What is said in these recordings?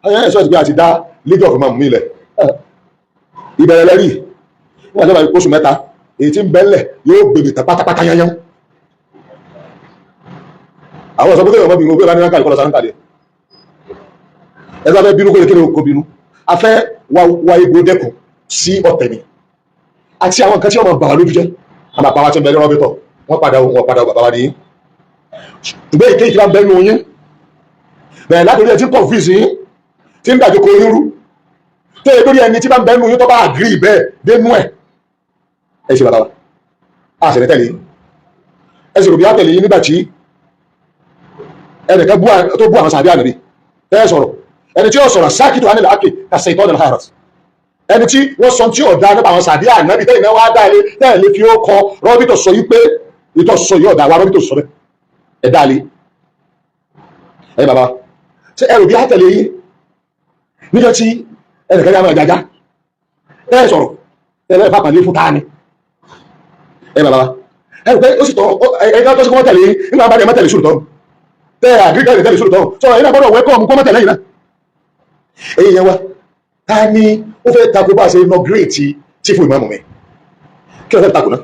Ẹ sọ ti pé a ti dá League of Imam mi lẹ̀. Ìbẹ̀rẹ̀ lẹ́rìí wọ́n àti oṣù 3, èyí tí ń bẹ́lẹ̀ yóò gbèbè tán pátápátá yányán. Àwọn ọ̀sán pé kéèyàn mọ́ bínú pé bá ní ránkàlì kọ́ lọ sáńkàlì ẹ bá fẹ́ bínú kó lè kéde kó bínú. A fẹ́ wá egbò dẹ́kun sí ọ̀tẹ̀ ni àti àwọn nǹkan tí wọ́n máa bà wá lójú jẹ́. Àwọn bàbá wa ti ń bẹ ní rọ́bìtọ̀, wọ́n padà, wọ́n padà, bàbá wa nìyí. Ṣùgbọ́n èké ìkíra ń bẹ nù yín bẹ̀rẹ̀ látòrí ẹ tí ń confuse yín, tí ń dàjọ́ kó yín rú tó yẹ lórí ẹni tí bá ń bẹ nù yín tó bá agree bẹ́ẹ̀ dénú ẹ̀. Ẹ ṣe bàbá wa, a sì ní tẹ̀lé yín. Ẹ sì rò bí á tẹ̀lé yín nígbà tí ẹnìkan tó bú àwọn sàbí ànàbí tẹ́ sọ̀rọ̀. Ẹni tí ó sọ̀rọ̀ sákìtò ánìlà ákè kàṣẹ ìtọ́nà láàrọ̀, ẹni tí wọ́n sọ tí ọ̀dà nípa àwọn sàbí ànábì tẹ́yìn náà wá dá ilé tẹ́yìn lè fi ó kọ rọ́bìtọ̀ sọ yí pé ìtọ̀ sọ yí ọ̀dà wa rọ́bìtọ̀ sọ bẹ́ẹ̀ ẹ̀ dá lé. Ẹ bàbá, ṣé ẹ rò bí á tẹ̀lé yín níjọ́ tí ẹnìkan yá máa jájá ẹ sọ̀rọ̀ ẹ lẹ́ẹ̀fà pàdé fún tání? Ẹ bàbá, ẹ rò pé ó sì tọ́ ẹ ẹ tó sì kọ́ tẹ̀lé yín nígbà bá dẹ̀ má tẹ̀lé sùúrù tọ́ tẹ́ àgírí tẹ̀lé tẹ̀lé sùúrù tọ́ sọ̀rọ̀ yín náà gbọ́dọ̀ wẹ́kọ̀ kó má tẹ̀lé yìí náà. Èyí yẹn wá, ta ni ó fẹ́ tako bá a ṣe inaugurate chief imam mi? Kí ló fẹ́ tako náà?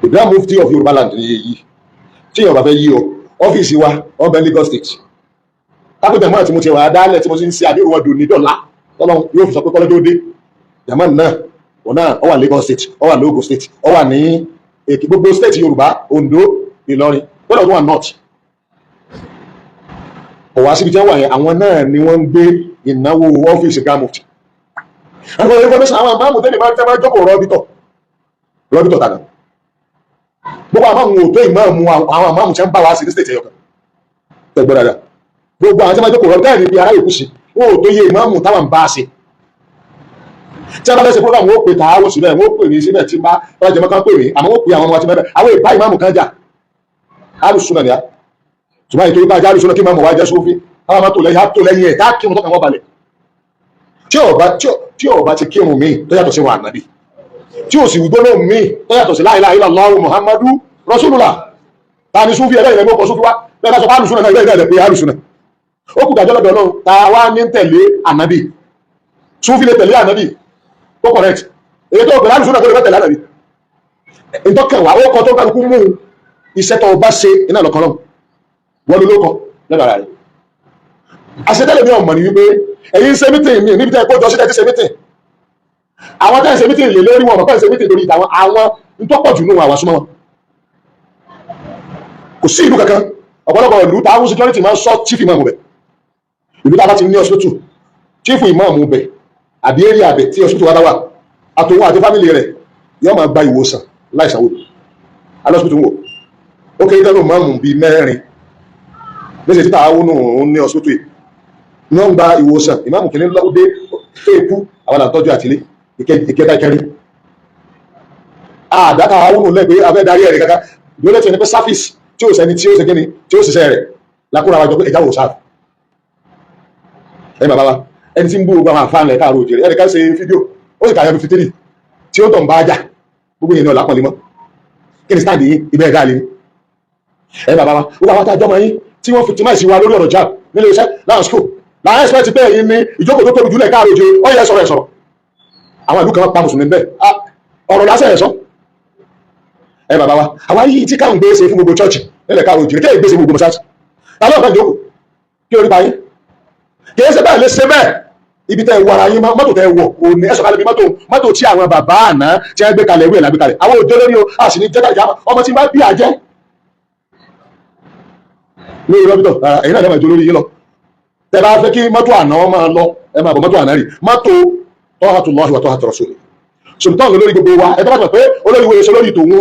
The Grand Mufti of Yorùbá land ni èyí tí Yorùbá fẹ́ yí o. Ọ́fíìsì wa ọbẹ̀ Lagos State kápẹ́tà mọ́ àti mo ti wà á dálẹ̀ tí mo ti ń ṣe àbí ìwọ̀n dùn ní dọ̀là tọ́lọ́ yóò fi sọ pé kọ́lọ́dọ́ dé. Jàmọ́ náà òun náà ó wà Lagos State, ó wà Lagos State, ó wà ní Èkìtì, gbogbo state Yorùbá, Ondo, Ìlọrin, gbọ́dọ̀ tó wà north. Kò wá síbi tí wọ́n wà yẹn. Àwọn náà ni wọ́n ń gbé ìnáwó ọ́fíìsì Grand Mufti. Àwọn information àwọn àmàmù tẹ́lẹ̀ máa ń tẹ́ máa jókòó rọ́bìtọ̀ rọ́bìtọ̀ tànà. Gbogbo àwọn àmàmù òtó ìmáàmù, àwọn àmàmù tí wọ́n bá wá sí ní state ẹ̀yọ̀kan tẹ̀gbọ́n dáadáa. Gbogbo àwọn tí wọ́n jókòó rọ́bìtọ̀ ní ibi ará yòókù sí, wọn ò tó yé ìmáàmù táwọn ń bá a ṣe. Tí wọ́n bá fẹ́ ṣe program, wọ́n ó pè tààwọ̀ síbẹ̀, wọ́n ó pè mí síbẹ̀. Tí bá wọ́n jẹ́ mọ́kàn pè mí, àmọ́ wọ́n pè àwọn ọmọ wa tí bẹ́ẹ̀. Àwọn ìbá ìmáàmù kan jà, alùsùnà ni a. Ṣùgbọ́n ètò ìbá jẹ́ alùsùnà kí ìmáàmù wa jẹ́ sófin, káwọn máa tó lẹ́yìn, á tó lẹ́yìn ẹ̀ tá kírun tọ́kàn wọ́n balẹ̀. Tí ó bá ti kírun míì tó yàtọ̀ sí wọn ànábì, tí ò sì gbólóhùn míì tó yàtọ̀ sí la ilaha illallah Muhammadu Rasulullah, ta ni súnfì? Ẹlẹ́yìn lẹ́gbẹ́ ọkọ̀ súnfì wá bẹ́ẹ̀ bá sọ fún alùsùnà náà, ilé ìdẹ́lẹ̀ pé alùsùnà ó kù dájọ́ lọ́dọ̀ Ọlọ́run. Ta wá ní tẹ̀lé ànábì? Súnfì lè tẹ̀lé ànábì, ó correct. Èyí tó pẹ̀lú alùsùnà tó lè tẹ̀lé ànábì ìtọ́kẹ̀wá ó kọ tó kálukú mú iṣẹ́ tó bá ṣe iná lọ́kàn náà wọ́n ló lókọ lọ́dọ̀ ara rẹ̀. Àṣetẹ́lẹ̀ mi ò mọ̀ ní wípé ẹ̀yin ń ṣe meeting mi níbi tẹ́ ẹ kó jọ sí tẹ́ ti ṣe meeting. Àwọn tẹ́ ń ṣe meeting lè lórí wọn mọ̀ pé ń ṣe meeting lórí ìtàwọn àwọn ntọ́pọ̀ jù nù àwọn súnmọ́ wọn. Kò sí ìlú kankan, ọ̀pọ̀lọpọ̀ ìlú táwọn security máa ń sọ chief imam bẹ̀. Ìlú tá a bá ti ní hospital, chief imam bẹ̀ àbí area bẹ̀ tí hospital wa bá wà, àtòwọn àti family rẹ̀ yóò máa gba ìwòsàn láìsanwó. Alọ́sibítù wò ó kéré tẹ́lẹ̀ mọ́ọ̀mù bíi mẹ́rin níṣẹ́ títà àwọn òun ní hospital yìí ní wọ́n ń gba ìwòsàn. Ìmáàmù kìíní lọ́dẹ tó ikú, àwọn àtọ́jú àtìlé ìkẹta, ìkẹrin àdáta àwọn òun lẹ́ pé afẹ́ darí ẹ̀rẹ̀ kankan. Ìdílé tí ẹni pé service tí ó sẹni tí ó ṣe kíni tí ó ṣiṣẹ́ rẹ̀ lákúrò àwọn àjọ pé ẹ̀já wò sáà. Ẹ bàbá wa, ẹni tí ń bú gbogbo àwọn àfáà ńlẹ̀ káàró òjèrè, ẹnì kan ṣe fídíò, ó sì kàyà 53 tí ó tọ̀ ń bá jà. Gbogbo yẹn ní ọ̀là pọ̀lì mọ́. Kí ni stand yín ibẹ̀ ẹ̀dá lé ní? Ẹ bàbá wa, gbogbo àwọn àtàjọmọ yín tí wọ́n fi tìmáìsì wa lórí ọ̀rọ̀ jab nílé iṣẹ́ láwọn school láwọn expect pé ẹ̀yin ní ìjókòó tó tóbi jùlẹ̀ káàró òjèrè. Ó yẹ sọ̀rọ̀, ẹ̀ sọ̀rọ̀. Àwọn ìlú kan pa mùsùlùmí bẹ́ẹ̀, ọ̀rọ̀ lásán ẹ̀ sọ. Ẹ bàbá wa, àwa yìí tí káwọn gbé ṣe fún gbogbo church nílẹ̀ káàró òjèrè, kéè gbé ṣe gbogbo mọ́ṣáláṣí, ta ló fẹ́ jókòó kí orí pa yín? Kì í ṣe bẹ́ẹ̀ lè ṣe bẹ́ẹ̀. Ibi tẹ́ ẹ wọ ara yín, mọ́tò tẹ́ ẹ wọ̀ òní ẹ sọ̀kalẹ̀ bí mọ́tò mọ́tò tí àwọn bàbá àná tí wọ́n gbé kalẹ̀, ìwé ìlà gbé kalẹ̀. Àwọn òjò lórí o, a sì ní jẹ́ta ìjà ọmọ tí bá bí àjẹ́ lórí rọ́bìtọ̀. Ẹ̀yin náà lè máa jó lórí yín lọ. Tẹ́ bá fẹ́ kí mọ́tò àná wọn máa lọ, ẹ máa bọ̀. Mọ́tò àná rí mọ́tò ta'atullahi wa ta'atu rasuli sultan lórí gbogbo wa. Ẹ bá bá pé olórí wo ṣe lórí tòun,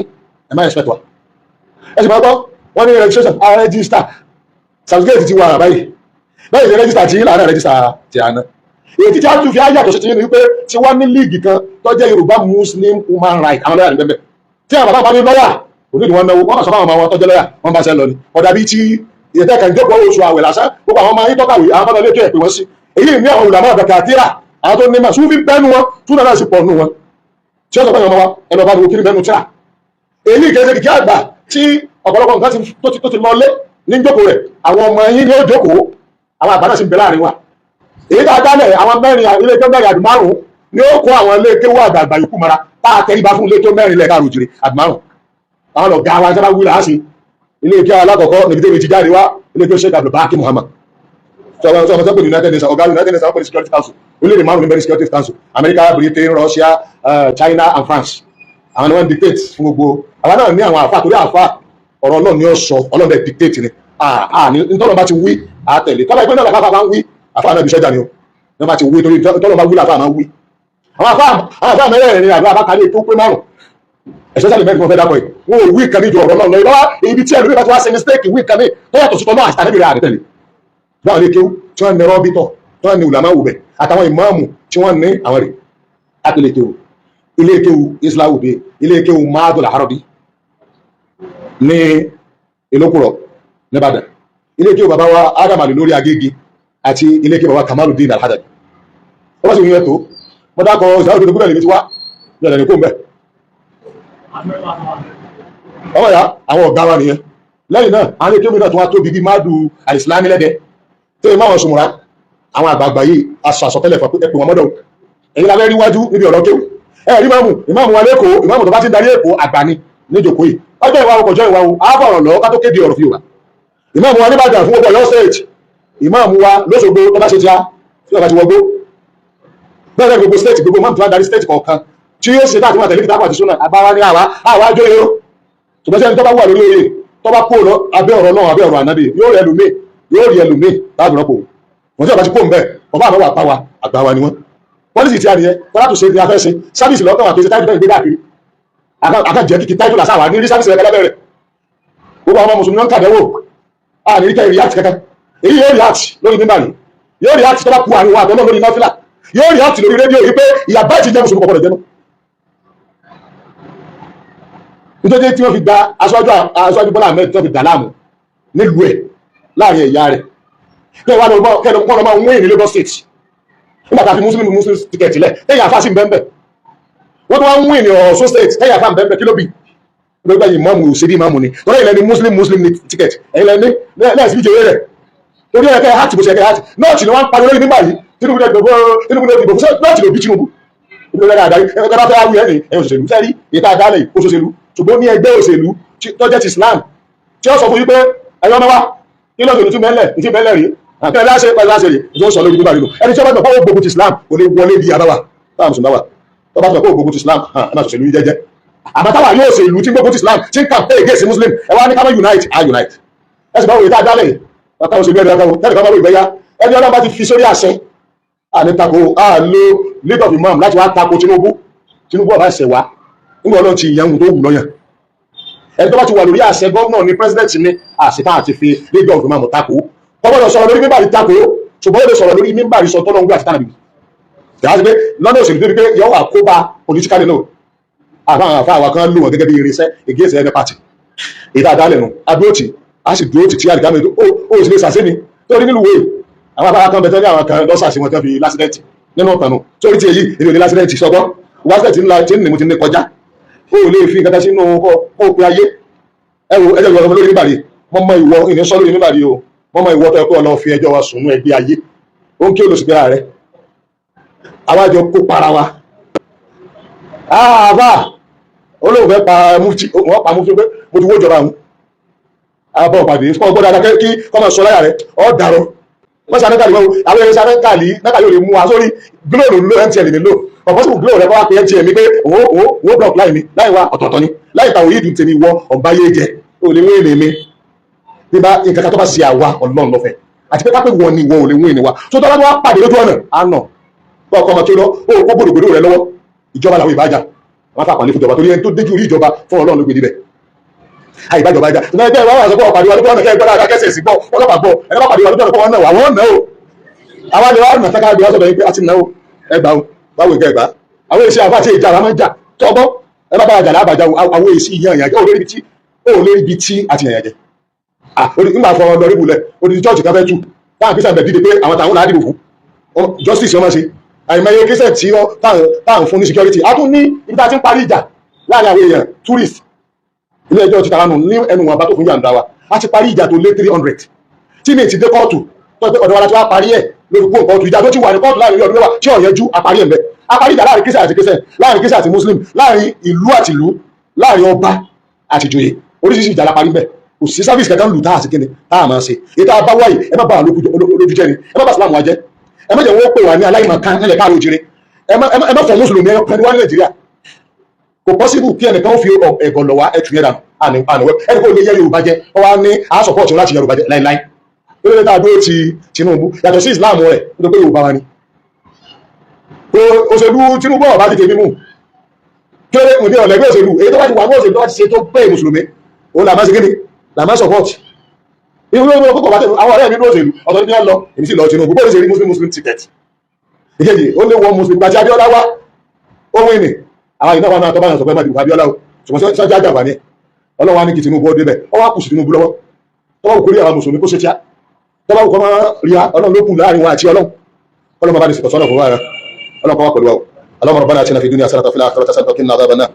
ẹ má expect wa. Ẹ sì máa gbọ́ wọ́n ní registration, a register, certificate ti wà báyìí báyìí ṣe register tí ìlànà register ti àná. Èyí tí a tún fi áyàtọ̀ sí ti ní wípé tí wọ́n ní league kan tó jẹ́ Yorùbá Muslim Human Rights, àwọn lọ́yà ní bẹ́ẹ̀. Tí àwọn bàbá bá ní lọ́yà kò ní ìdí wọn náwó, wọ́n kàn sọ fáwọn ọmọ wọn tó jẹ́ lọ́yà, wọ́n bá ṣe lọ ni. Ọ̀dà bíi ti ìyẹ̀tẹ̀ kan jókòó oṣù àwẹ̀ lásán, gbogbo àwọn ọmọ yín tọ́kàwé, àwọn bá lọ lé kí ẹ̀ pè wọ́n sí. Èyí ní àwọn olùlàmọ́ àgbàkà àtìrà, àwọn tó ní mà sùn fi bẹ́nu wọn tún náà sì pọ̀ nù wọn tí ó sọ pé ọmọ wa ẹ lọ bá ní kiri bẹ́nu tíra. Èyí kẹsẹ̀ kìkì àgbà tí ọ̀pọ̀lọpọ̀ nǹkan tó ti lọ lé ní jókòó rẹ̀. Àwọn ọmọ yín ní ó jókòó. Àwọn àgbà náà sì ń bẹ láàrin wa. Èyí tá a dálẹ̀, àwọn mẹ́rin, ilé kéwú mẹ́rin àbí márùn-ún ni ó kó àwọn ilé kéwú àgbààgbà yòókù mọ́ra, tá a tẹríba fún ilé kéwú mẹ́rin lẹ́ẹ̀ka àròjìrì àbí márùn-ún. Àwọn lọ̀gá wa sábà wí làásì. Ilé kéwú alákọ̀ọ́kọ́ níbi tẹ́mi ti jáde wá, ilé kéwú Sheikh Abdulbaki Muhammad. Sọ̀rọ̀ sọ̀rọ̀ sọ́pẹ̀ United Nations, ọ̀gá United Nations pẹ̀lú Security Council. Orílẹ̀-èdè márùn-ún ní bẹ̀rẹ̀ Security Council: America, Britain, Russia, China and France. Àwọn ni wọ́n dictate fún gbogbo. Àwọn náà ní àwọn àfa, torí àfa ọ̀rọ̀ Ọlọ́run ni ó sọ, Ọlọ́run dẹ̀ dictate ni. Ntọ́lọ́ bá ti wí, àtẹ̀lé. Tọ́lá ìpínlẹ̀ náà làfà bá ń wí, àfa náà bí sọ́jà ni o. Ní wọ́n bá ti wí, torí tọ́lọ́ bá wí làfà máa ń wí. Àwọn àfa mẹ́rẹ̀ẹ̀rin àbí abákalẹ̀ tó pé márùn, especially mẹ́rin tí wọ́n fẹ́ dákọ̀ yìí, wọn ò wí kan ní ju ọ̀rọ̀ náà lọ. Ìbáwá ibi tí ẹlòmíì bá ti wá ṣe mistake, wí kan ní tó yàtọ̀ sí tọ́lọ́ àti tàbí rẹ̀, àtẹ̀lé. Báwọn lè kéwú tí wọ́n ní rọ́bìtọ̀, tí wọ́n ní ulama wù bẹ̀, àtàwọn ìmáàmù tí wọ́n ní àwọn rẹ̀ àpèlè kéwú. Ilé kéwú Islahudeen, ilé kéwú Mahadul Arabi ní Ìlókùrọ̀ nìbàdàn, ilé kéwú bàbá wa Adam Ali lórí Agége, àti ilé kéwú bàbá Kamaludin Alhadabi. Wọ́n bá sì wíyẹn tó mo dákọ̀ ìsàlẹ̀ tó gbúdọ̀ lèmi ti wá ní ọ̀dẹ̀ ní kó ń bẹ̀. Ọmọ ìyá, àwọn ọ̀gá wa nìyẹn. Lẹ́yìn náà, àwọn ilé kéwú náà tó wá tóbi bíi Madu Alislami lẹ́dẹ̀ tó yẹ máwọn sùnmùrà. Àwọn àgbààgbà yìí aṣọ àsọtẹ́lẹ̀ fún ẹpẹ wọn mọ́dọ̀. Èyí la fẹ́ rí wájú níbi ọ̀rọ̀ kéwú. Ẹ rí ìmáàmù, ìmáàmù wa lẹ́kọ̀ọ́, ìmáàmù tó bá ti ń darí Èkó àgbà ni níjòkó yìí. Ọjọ́ ìwà ọkọ̀jọ́ ìwà o, àáfọ̀ ọ̀rọ̀ lọ ká tó kéde ọ̀rọ̀ fi wà. Ìmáàmù wa nìbàdàn fún gbogbo Ọ̀yọ́ State, ìmáàmù wa lóṣogbo tó bá ṣe tíá tí wọ́n bá ti wọgbó bẹ́ẹ̀ bẹ́ẹ̀, gbogbo state, gbogbo ìmáàmù tó bá darí state kọ̀ọ̀kan tí yóò ṣe táàtì máa tẹ̀lé kìtàkùn àti súnà àgbáwa ní àwa àwa àjọ yìí ó. Ṣùgbọ́n sẹ́ni tó bá wà lórí oyè, tó bá kó lọ abẹ́ ọ̀rọ̀ náà, abẹ́ ọ̀rọ̀ ànábì, yóò rí ẹlòmíì, yóò rí ẹlòmíì láti rọ́pò wọ́n. Tí ọba ti kó ń bẹ̀, ọba àmọ́ wà pa wa, àgbà wa ni wọ́n. Policy tí a nìyẹn kọ́lá tó ṣe ní afẹ́ ṣe service lọ́kàn wà, kì í ṣe title tẹ́lẹ̀ gbé káàkiri. Àkàjẹ́ kìkì title làṣà wà ní rí service rẹ̀ lábẹ́rẹ̀. Gbogbo àwọn ọmọ mùsùlùmí náà ń kàdẹ́wò a ní rí react kankan. Èyí yóò react lórí mímbàrí, yóò react tó bá ku àríwá àtọ́lọ́ lórí náfìlà, yóò react lórí rédíò yìí pé ìyà báyìí ti jẹ́ mùsùlùmí kọ̀ọ̀kan jẹ́ mọ́. Nítorí tí wọ́n fi gba aṣáájú Bọ́lá Ahmed, tí wọ́n fi dà láàmú nílùú ẹ̀ láàrin ẹ̀yà rẹ̀, kẹ́ wá lọ kẹ́ lọ máa ń wé ní Lagos State nígbà tá a fi Muslim Muslim ticket lẹ̀, tẹ́yà afá sí ń bẹ́ẹ̀, wọ́n tó wá ń wé ní Ọ̀ṣun State, tẹ́yà afá ń bẹ́ẹ̀. Kí ló bì lórí báyìí? Ìmáàmù òṣèlú, ìmáàmù ni tọ́lá ilẹ̀ ní Muslim Muslim ní ticket ẹ̀yin lẹ́ni lẹ́ẹ̀sì bí jẹ́wé rẹ̀, torí ẹ̀kẹ́ hàtì bó ṣe ẹ̀kẹ́ hàtì nọ́ọ̀tì ni wọ́n ń pariwo lórí nígbà yìí. Tinubu ní ẹgbẹ̀gbọ́, Tinubu ní ẹgbẹ̀gbọ́, nọ́ọ̀tì ló bí Tinubu. Tinubu ní adarí ẹgbẹ́ bá fẹ́ wí ẹni ẹ̀yìn òṣèlú sẹ́rí ìta àdálẹ̀ òṣèlú. Ṣùgbọ́n ní ẹgbẹ́ òṣèlú tó jẹ́ ti Islam tí ó sọ fún yí pé ẹ̀yọ́ ọmọ wa kí lọ́sọ̀lù tún mẹ́lẹ̀ ìtì mẹ́lẹ̀ rí àti ẹ̀láṣẹ pẹ̀lú àṣẹ rí ìjọ sọ lórí nígbà nínú ẹni tí ó bá gbà pé gbógun ti Islam kò lè wọlé bí abáwà táwọn mùsùlùmí bá wà. Tó bá gbà pé gbógun ti Islam, ẹ máa ṣòṣèlú jẹ́jẹ́. Àmọ́ táwa yóò ṣèlú tí gbógun ti Islam, tí ń campaign against Muslim, ẹ wá ní ká má unite, á unite. Ẹ sì bá wòye tá a dálẹ̀ ọ̀tá òṣèlú ẹ̀dá kan tẹ́lẹ̀ kan bá wò ìgbẹ́yà ẹni Ọlọ́run bá ti fi sórí àṣẹ àní tako. A lo League of Imam láti wá tako Tinubu. Tinubu ọba ṣẹ̀ wá nígbà Ọlọ́run ti yan ohun tó wù lọ́yàn. Ẹni tó bá ti wà lórí àṣẹ, gómìnà ní, president ní, àṣetán àti fi League of Imam tako, kò gbọ́dọ̀ sọ̀rọ̀ lórí mímbàrí tako, ṣùgbọ́n ó lè sọ̀rọ̀ lórí mímbàrí sọ tọ́lọ́ ń gbé àti tánàbí. Yàrá sí pé lọ́nà òṣèlú débi pé yọ wà kó bá politically no. Àbáwọn àfa àwa kan lò wọ́n gẹ́gẹ́ bí irinṣẹ́ against any party. Èyí tá a dálẹ̀ nù, adúrótì, a sì dúró tì tí àdìgámẹ́ ó sì lè sàṣẹ́ ni torí nílùú wèé àwọn afárá kan bẹ̀tẹ̀ ní àwọn kan lọ́sàsí wọn tán fi l'accident nínú ọ̀tàn nù. Sórí ti èyí, èmi ò ní l'accident sọgbọ́n. L'accident ńlá tí ní mo ti ní kọjá, ó lè fi nǹkan kan sínú kó o pe ayé. Ẹ wo, ẹjọ́ ìwọ lórí nígbàrí mo mọ ìwọ ìní sọ lórí nígbàrí o. Mo mọ ìwọ tó ẹ kó ọ lọ fi ẹjọ́ wa sùn nú ẹgbẹ́ ayé. Ó ń kí olùsìgbéra rẹ àwa jọ kó para wa. Àbá olóhùn fẹ́ pa mufti, wọ́n pa mufti pé mo ti wó ìjọba àwọn àbọ̀ pàdé kọ́ gbọ́dọ̀ dáadáa kí kọ́ máa sọ láyà rẹ̀ ọ́ dàrọ́. Wọ́n ṣe anákàlì wọ́n àwọn ẹ̀rọ ṣe anákàlì nákàlì ò lè mú wa sórí. Glo ló ń lo, MTN mi lò ọ̀pọ̀ sí Glo rẹ̀ kọ́ wá pé MTN mi pé òun block láì mi láì wá ọ̀tọ̀ọ̀tọ̀ ni láì tàwọn yìí dùn tèmi wọ ọ̀báyé jẹ ó lè wé èmi bí bá nǹkan kan tó bá ṣe àwa Ọlọ́run lọ́fẹ̀ẹ́ àti pé kápẹ́ wọ ni ìwọ ò lè wé ni wa tó tọ́lá tó wá pàdé lójú ọ̀nà àná kọ́ ọkọ ọmọ tó lọ ó kó gbòdògbòdò rẹ lọ́wọ́. Ìjọba làwọn ìbájà wọn fà pàlẹ́ fún ìjọba, torí ẹni tó déjú orí ìjọba fún Ọlọ́run ló gbé níbẹ̀. Àìbájọba jà ṣùgbọ́n ẹgbẹ́ wa wà sọ pé ọ̀pàdé wa lójú ọ̀nà kẹ́ gbọ́dọ̀ akẹ́sẹ̀ sí gbọ́ ọlọ́pàá gbọ́ ẹni bá pàdé wa lójú ọ̀nà kọ́ wọn náà wà wọ́n náà o. Àwa ni wọ́n nà sáká bí wọ́n sọ̀rọ̀ yín pé a ti náwó ẹgbà o. Báwo ìkẹ́ ẹgbà àwọn èsì àfa àti ìjà àwọn máa ń jà tọ́gbọ́ ẹ bá bá jà lábàjá àwọn èsì ìyàn ìyàn jẹ́ ó lórí ibi tí a ti yàn jẹ. Nígbà fọ lọ rí bulẹ̀ odidi church kan fẹ́ tú táwọn Christian bẹ̀ dìde pé àwọn táwọn là á dìbò fún justice wọn máa ṣe. Àìmọye Christian tí wọ́n táwọn fún ní security. A tún ní ibi tá a ti ń parí ìjà láàrin àwọn èèyàn tourist. Ilé ẹjọ́ ti tara nù ní ẹnu wọn bá tó fún yàǹda wa, a ti parí ìjà tó lé 300 tí mi ti dé kóòtù. Tó pé ọ̀dọ̀ wa láti wá parí ẹ̀ lórí kó nǹkan ìjà tó ti wà ní kóòtù láàrin ọdún 10 tí ò yẹjú, àparí ẹ̀ ń bẹ̀. Àparí ìjà láàrin Christian àti Christian, láàrin Christian àti Muslim, láàrin ìlú àti ìlú, láàrin ọba àti ìjòyè, oríṣiríṣi ìjà la parí ń bẹ̀. Kò sí service kankan lù tá àti kíni tá a máa ṣe. Ètò àbáwáyé, ẹ má bá wa lójú jẹ́ ni, ẹ má bá Islam wa jẹ́, ẹ má jẹ́ wọ́n pè wá ní aláìmọ̀kan nílẹ̀ káàró òjìrè. Ẹ má fọ mùsùlùmí ẹ kan ní wá ní Nàìjíríà. Kò possible kí ẹnìkan fi ẹ̀gàn lọ wá ẹtù yẹn dànù. Àníwẹ́ ẹnì kò lè yẹ Yorùbá jẹ ọ wá ní a support láti yẹ Yorùbá jẹ láíláí. Lórí tá a dúró ti Tinubu, yàtọ̀ sí Islam rẹ̀, ó tó pé Yorùbá wa ni òṣèlú Tinubu ọba ti tèmi mú kéré òní ọ̀lẹ́gbẹ́ òṣèlú. Èyí tó bá ti wà ní òṣèlú tó bá ti ṣe tó pé mùsùlùmí, òun là máa ṣe kíni, là máa support. Ìwé ìwé kókò bá tẹ̀ àwọn ọ̀rẹ́ mi ní òṣèlú ọ̀tọ̀ ní lọ, èmi sì lọ Tinubu. Bó ṣe rí Muslim Muslim ticket ìkejì, ó lé wọn Muslim gbàtí Abíọ́lá wá, ó wí ní àwọn ìnáwó náà tó bá yàn sọ pé má dìbò Abíọ́lá o, ṣùgbọ́n sọ́jà àjàgbá ni Ọlọ́wọ́ á ní kí Tinubu ó débẹ̀. Ọ wá kù sí Tinubu lọ́wọ́. Tọ́wọ́ kò rí àwọn mùsùlùmí kó ṣe tíá, tọ́wọ́ kò máa rí Ọlọ́run ló kù láàrin wa àti Ọlọ́run. Ọlọ́run bá ní sọ̀tọ̀ sọ́nà fún wa. Ọlọ́run kọ́ wá pẹ̀lú wa o. اللهم ربنا اتنا في الدنيا حسنه وفي الاخره حسنه وقنا عذاب النار.